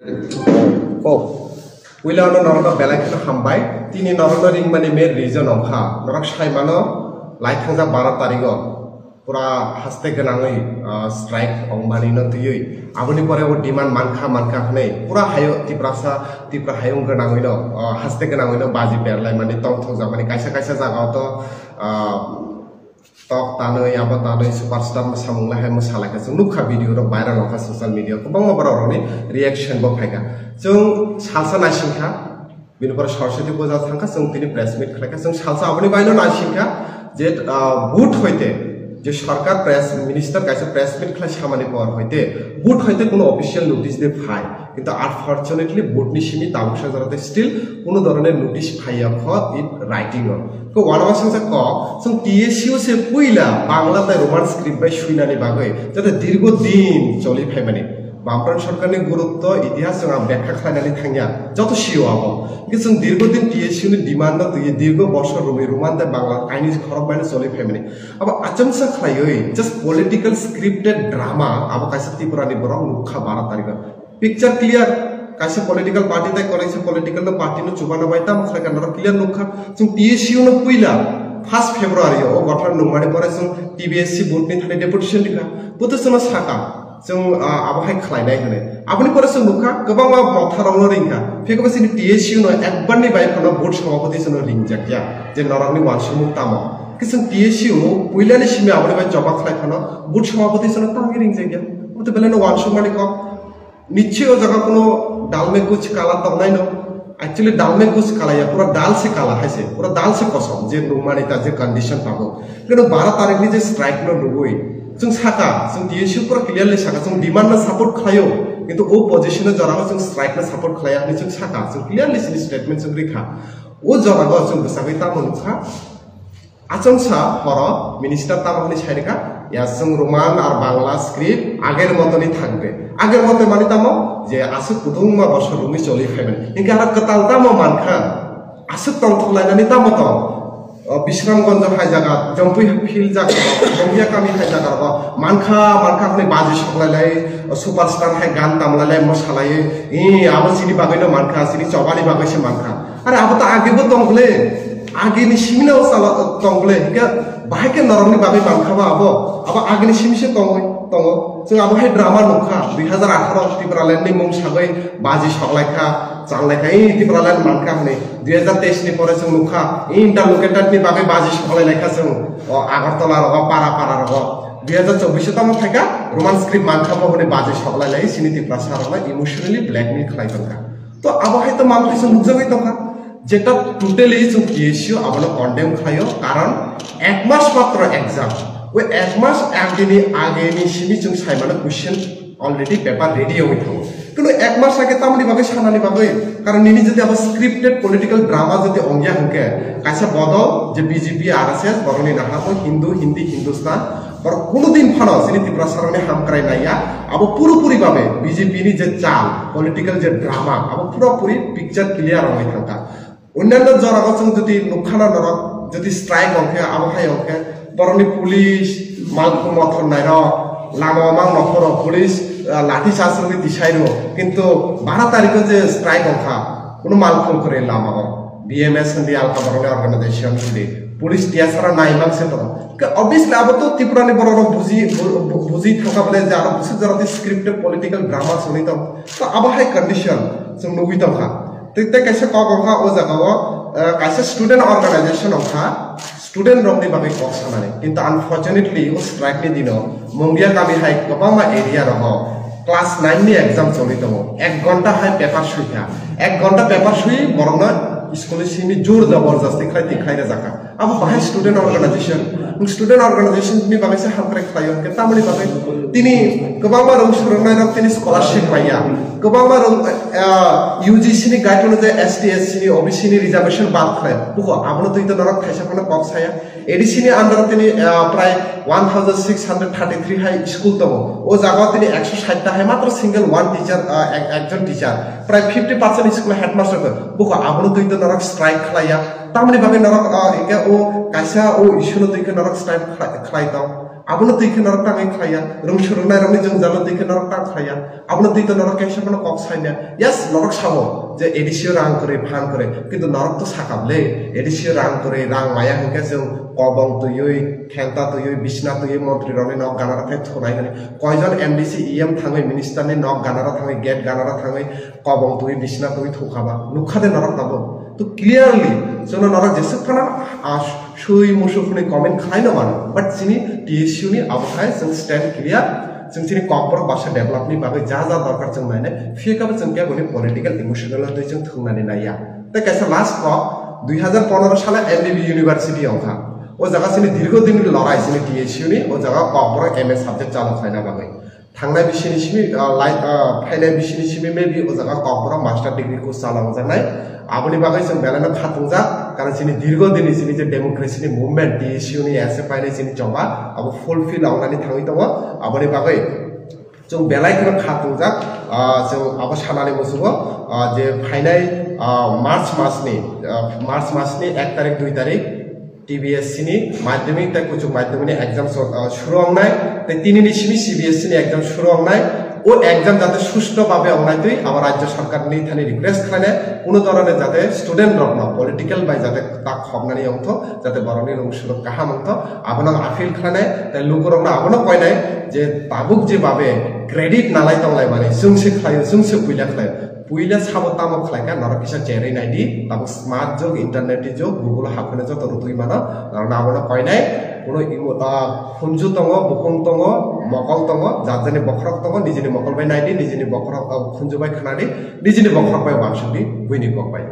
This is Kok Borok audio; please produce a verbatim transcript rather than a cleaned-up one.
Kok. Puila no norokno belai kheno hambai. Tini norokno ringmani main reason wngkha. Norok sai mano, lai thangjak baro tarigo. Pura haste gwnangwi, ah, strike wngmani no twiwi. Aboni pore o demand mankha, mankha hwnwi. Pura hayo Tiprasa, Tipra hayung gwnangwi no, ah, haste gwnangwi no baji berlai mani tongthokjak mani kaisa, kaisa jaga o to, ah, tok tanwi, abo tanwi, superstar mwsamung lai hai mwsa lai kha. Chwng nukha video rok viral wngkha social media. Kwbangma borok rokni reaction bo phaikha. Chwng salsa naisingkha, bini pore Saraswati puja thangkha, chwng tini press meet khlaikha. Chwng salsa aboni baino naisingkha je, ah, vote hoite je sarkar press minister kaisa press meet khlai samani por hoite vote hoite kuno official notice de phai. Kintu unfortunately, board ni simi tabuk sajak rok tei still kuno dhoroner notice phaiya kho in writing o. Ko wanama singsa kok, chwng T S U se puila Bangla tei Roman script bai suinani bagwi jate dirgo din choli phaimani. Bamfront sorkarni gurutto itihas chwng ang bekha khlainani thangya, joto sio abo. Hingke chwng dirgo din T S U ni demand no twiwi dirgo bosor romwi Roman tei Bangla kainwi khorok baino choli phaimani. Abo achomsa khlaiwi just political scripted drama abo kaisa Tripura ni borok nukha baro tarikh o. Picture clear, kaisa political party tei konaisa political no party no chubana bai tamo khlai ka norok clear nukha. Chwng T S U no puila first February o gothon nungmani pore chwng T B S C board ni thani deputation rikha. Buto chwngno saka, chwng, ah, abo hai khlainai hwnwi. Aboni pore chwng nukha, kwbangma motha rokno ringkha. Phiya khe bo chini T S U no ekbar ni bai phano board sabhapati chwngno ringjakya, je norokni uansukmung tamo. Khe chwng T S U puilani simi aboni bai choba khlai phano board sabhapati chwngno tangwi ringjakya. Abo to belai no uansukmani kok. Niche o jaga kuno dal mein kuch kala tongnai no. Actually, dal mein kuch kala ya, pura dal se kala hai se, pura dal se kosom, je nungmani ta je condition tabuk. Kino baro tarikh ni je strike no nugui, chwng saka, chwng T S U pura clearly saka, chwng demand no support khlaio, kintu o position o jora o chwng strike no support khlaiya hinwi chwng saka, chwng clearly chini statement chwng rikha. O jora o chwng bwsagwi tamo nukha. Achomsa horo minister tamo hwnwi sai rwkha, ya chwng Roman ar Bangla script ager motoni thangbe. Ager moto mani tamo je aswk kudungma bosor romwi choli phaimani. Hinkhe aro kwtal tamo mankha? Aswk tongthok lainani tamo tong? O, Bisramganj hai jaga, Jompui field jaga, Jompia kami hai jaga rogo mankha, mankha hwnwi baji soklai lai, o, superstar hai gan tamlai lai, mosalai, i, abo chini bagwi no mankha, chini chobani bagwi se mankha. Are abo to age bo tong ble, age ni simi no sala tong ble, hingke bahai ke norok ni bagwi mankha ba abo, abo age ni simi se tongwi tongo. Chwng abo hai drama nukha, dui hazar atharo Tipraland ni mung sagwi baji soklaikha, chanlaikha, i Tipraland mankha hwnwi. Dui hazar teis ni pore chwng nukha, i interlocutor ni bagwi baji soklailaikha chwng, o Agartala rogo, Para Para rogo. Dui hazar chobbish o tamo phaikha, Roman script mankha bo hwnwi baji soklailai, chini Tiprasa rokno emotionally blackmail khlai tongkha. To abo hai to mantri se nukjagwi tongkha, jeta totally chwng T S U abono condemn khlaio, karon ek mas matro exam, o ek mas agini, agini simi chwng saimano question already paper ready wngwi thango. Kino ek mas age tamoni bagwi sanani bagwi, karon nini jodi abo scripted political drama jodi ongya hwnkhe, kaisa bodol je B J P, R S S, borokni naharbo Hindu, Hindi, Hindustan, borok kuno din phano chini Tiprasa rokni hamkrai naiya, abo purapuri babe B J P ni je chal, political je drama, abo purapuri picture clear wngwi thangkha. Onnanno jorao chwng jodi nukkhana norok jodi strike wngkhe, abo hai wngkhe, borokni police, malkhung mothor nairok, lama o mang nokhoro police, ah, lathi charge rwgwi tisai rwo. Kintu bara tarikho je strike wngkha, kuno malkhung kwrwi lama o. B M S hwnwi alka borokni organization hwnwi. Police tiyasara nai mang se tongo. Ke obviously abo to Tripura ni borok rok buji, bu-, bu-, buji thangkha bole je aro bwswk jora tei scripted political drama choli tongo. To abo hai condition chwng nugwi tongkha. Tei, tei kaisa kok wngkha o jaga o, eh, kaisa student organization wngkha, student rokni bagwi kok sanani. Kintu unfortunately o strike ni dino Mungia kami hai kwbangma area rogo class nine ni exam choli tongo. Ek ghonta hai paper suikha. Ek ghonta paper sui borokno school ni simi jor jabardasti khlai twi khlai rwjakha. Abo bahai student organization. Student organization ni bagwi se hamkrai khlaio, hwnkhe tamoni bagwi tini kwbangma rwng swrwngnai rok tini scholarship manya. Kwbangma rwng, ah, U G C ni guide onujai S T, S C ni, O B C ni reservation bad khlai. Buko abono twi to norok thaisa phano kok saya. A D C ni under tini, ah, prai one thousand six hundred thirty-three hai school tongo. O jaga tini ekso sait ta hai matro single one teacher, ah, ek-, ekjon teacher. Prai fifty percent school headmaster ko. Buko abono twi to norok strike khlaiya. Tamoni bagwi norok, ah, hwnkhe o kaisa o issue no twi khe norok strike khlai, khlai tong. Abono twi khe norok tangwi khlaiya, rwng swrwngnairokni jwngjalo twi khe norok tang khlaiya, abono twi to norok kaisa phano kok saimya. Yes, norok sabo je A D C o rang kwrwi, phan kwrwi, kintu norok to sakable, A D C o rang kwrwi, rang maya hwnkhe chwng kobong twiwi, thenta twiwi, bisna twiwi montrirokni nok ganaro thai thunai hwnwi. Koijon M D C, E M thangwi, minister ni nok ganaro thangwi, gate ganaro thangwi, kobong twi, bisna twi thukha ba nukha de norok tabuk. To clearly chwngno norok jesuk phano, ah, sui musuk hwnwi comment khlai no mano, but chini T S U ni abo khai chwng stand clear. Chwng chini Kokborok basa develop ni bagwi ja ja dorkar chwng nainai, phiya khe bo chwng kebo ni political emotional twi chwng thwngnani naiya. Tei kaisa last kok, dui hazar pondro salo M B B University wngkha. O jaga chini dirgo din ni lorai chini T S U ni, o jaga Kokborok M A subject chalo khlaina bagwi. Thangnai bisini simi, ah, lai, ah, phainai bisini simi maybe o jaga Kokborok master degree course chalangjaknai. Aboni bagwi chwng belai no khatungjak, karon chini dirgo dini chini je democracy ni movement, T S U ni S F I ni chini choba abo fulfill wngnani thangwi tongo. Aboni bagwi chwng belai kheno khatungjak, ah, chwng abo sanani muchungo, ah, je phainai, ah, March masni, ah, March masni ek tarik, dui tarik, T B S C ni madhyamik tei kuchuk madhyamik ni exam so-, ah, shuru wngnai, tei tini ni simi C B S C ni exam shuru wngnai. O exam jate susto babe wngnai twi abo rajya sarkar ni thani request khlainai, kuno dhoroner jate student rokno political bai jate tak khobnani wngtho, jate borokni rung suruk kaham wngtho, abono ang appeal khlainai, tei lukurokno abono koinai je tabuk je babe credit nalai tonglaimani, chwngse khlaio, chwngse puila khlaio. Puila sabo tamo khlaikha, norok kisa cherwi naidi, tabuk smart jug, internet ni jug, Google o hapkheno joto rwtwi mano, norokno abono koinai, kuno imo, ah, khunju tongo, bukhung tongo, mokol tongo, jat jani bokhorok tongo, nijini mokol bai naidi, nijini bokhorok, ah, khunju bai khnadi, nijini bokhorok bai uansukdi, buini kok bai.